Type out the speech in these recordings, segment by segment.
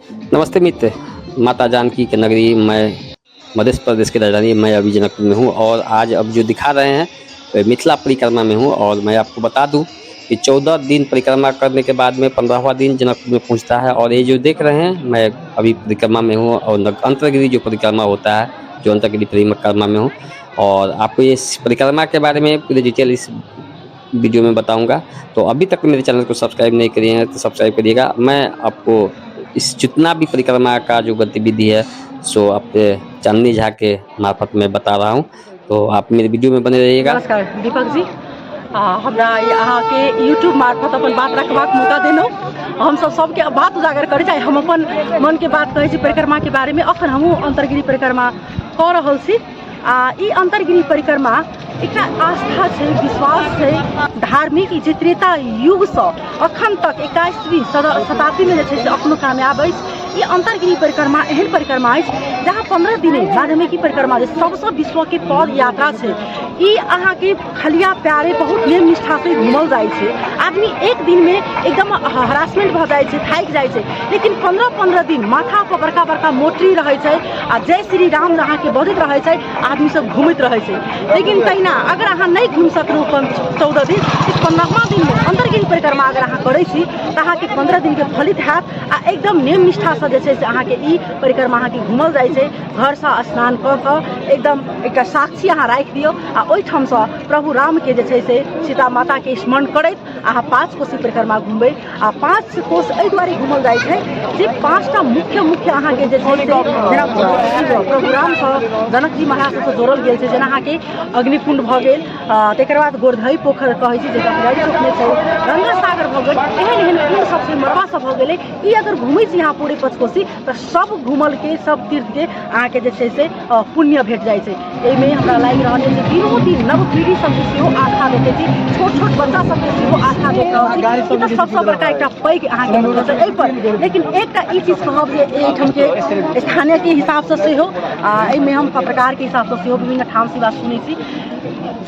नमस्ते मित्र, माता जानकी के नगरी मैं मध्य प्रदेश की राजधानी मैं अभी जनकपुर में हूँ और आज अब जो दिखा रहे हैं मिथिला परिक्रमा में हूँ। और मैं आपको बता दूँ कि 14 दिन परिक्रमा करने के बाद में 15वां दिन जनकपुर में पहुँचता है। और ये जो देख रहे हैं मैं अभी परिक्रमा में हूँ और अंतर्गिरी जो परिक्रमा होता है, जो अंतर्गिरी परिक्रमा में हूँ। और आपको ये परिक्रमा के बारे में पूरी डिटेल इस वीडियो में बताऊंगा। तो अभी तक मेरे चैनल को सब्सक्राइब नहीं करिए हैं तो सब्सक्राइब करिएगा। मैं आपको इस जितना भी परिक्रमा का जो गतिविधि है सो आपके चांदनी झा के मार्फत में बता रहा हूँ, तो आप मेरे वीडियो में बने रहिएगा। नमस्कार दीपक जी, हमरा अहाँके यूट्यूब मार्फत अपन बात रखबाक मौका देलहुँ। हमसब सबके बात उजागर करै चाहे हम अपन मनके बात कहै छी परिक्रमाके बारेमे। अखन हमहूँ अन्तर्गिरी परिक्रमा कऽ रहल छी आ ई अन्तर्गिरी परिक्रमा एकटा आस्था छै, विश्वास छै, धार्मिक जे त्रेता युगसँ अखन तक 21वीं शताब्दीमे जे छै से अखनो कामयाब अछि। ई अन्तर्गिरी परिक्रमा एहन परिक्रमा अछि जहाँ 15 दिने माध्यमिकी परिक्रमा जे सबसँ विश्वके पद यात्रा छै। ई अहाँके खलिया प्यारे बहुत नियम निष्ठासँ घुमल जाइ छै। आदमी एक दिनमे एकदम हरासमेंट भऽ जाइ छै, थाकि जाइ छै, लेकिन 15-15 दिन माथा पर बड़का बड़का मोटरी रहै छै आ जय श्री राम अहाँके बजैत रहै छै, आदमी सब घुमैत रहै छै। लेकिन तहिना अगर अहाँ नहि घुमि सकलहुँ 14 दिन, तऽ 15वां दिनमे अन्तर्गिरी परिक्रमा अगर अहाँ करै छी तऽ अहाँके 15 दिनके फलित हैत आ एकदम नियम निष्ठासँ जे छै से अहाँके ई परिक्रमा अहाँके घुमल जाइ छै। घरसँ स्नान कऽ कऽ एकदम एकटा साक्षी अहाँ राखि दियौ आ ओहिठामसँ प्रभु रामके जे छै से सीता माताके स्मरण करैत अहाँ 5 कोसी परिक्रमा घुमबै। आ 5 कोस एहि दुआरे घुमल जाइ छै जे 5टा मुख्य मुख्य अहाँके जे छै से जेना प्रभु रामसँ जनकजी महाराज सबसँ जोड़ल गेल छै, जेना अहाँके अग्निकुण्ड भऽ गेल, तकर बाद गोरधई पोखरि कहै छै जेकरा पुजारी चौकमे छै, गंगा सागर भऽ गेल, एहन एहन कुण्ड सब छै, मड़बा सब भऽ गेलै। ई अगर घुमै छी अहाँ पूरे पचकोसी तऽ सब घुमलके सब तीर्थके अहाँके जे छै से पुण्य भेट जाइ छै। एहिमे हमरा लागि रहल अछि जे दिनो दिन नव पीढ़ी सबके सेहो आस्था देखै छी, छोट छोट बच्चा सबके सेहो आस्था देख रहल छी। ई तऽ सबसँ बड़का एकटा पैघ अहाँके मतलब छै एहिपर। लेकिन एकटा ई चीज कहब जे एहिठामके स्थानीयके हिसाबसँ सेहो आ एहिमे हम पत्रकारके हिसाबसँ सेहो विभिन्न ठामसँ ई बात सुनै छी,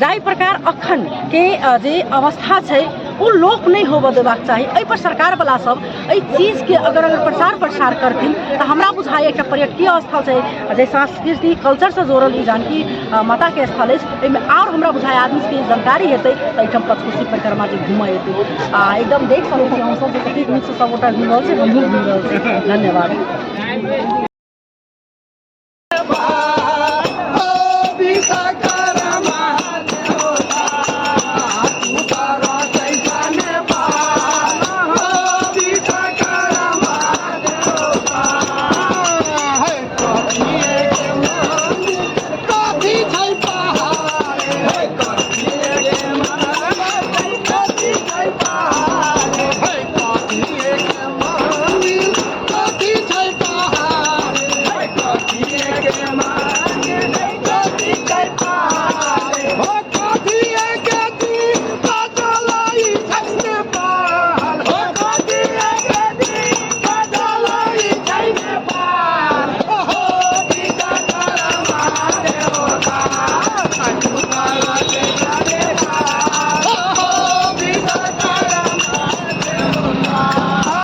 जाहि प्रकार अखनके जे अवस्था छै ओ लोप नहि होबऽ देबाक चाही। एहिपर सरकारवला सब एहि चीजके अगर अगर प्रचार प्रसार करथिन तऽ हमरा बुझाइए एकटा पर्यटकीय स्थल छै जे सांस्कृतिक कल्चरसँ जोड़ल ई जानकी माताके स्थल अछि, एहिमे आओर हमरा बुझाइए आदमी सबके जानकारी हेतै तऽ एहिठाम पचकोसी परिक्रमा जे घूमऽ एतै। आ एकदम देख सकै छी हमसब जे कतेक नीकसँ सबगोटा घुमि रहल छी, हमहूँ घुमि रहल छी। धन्यवाद।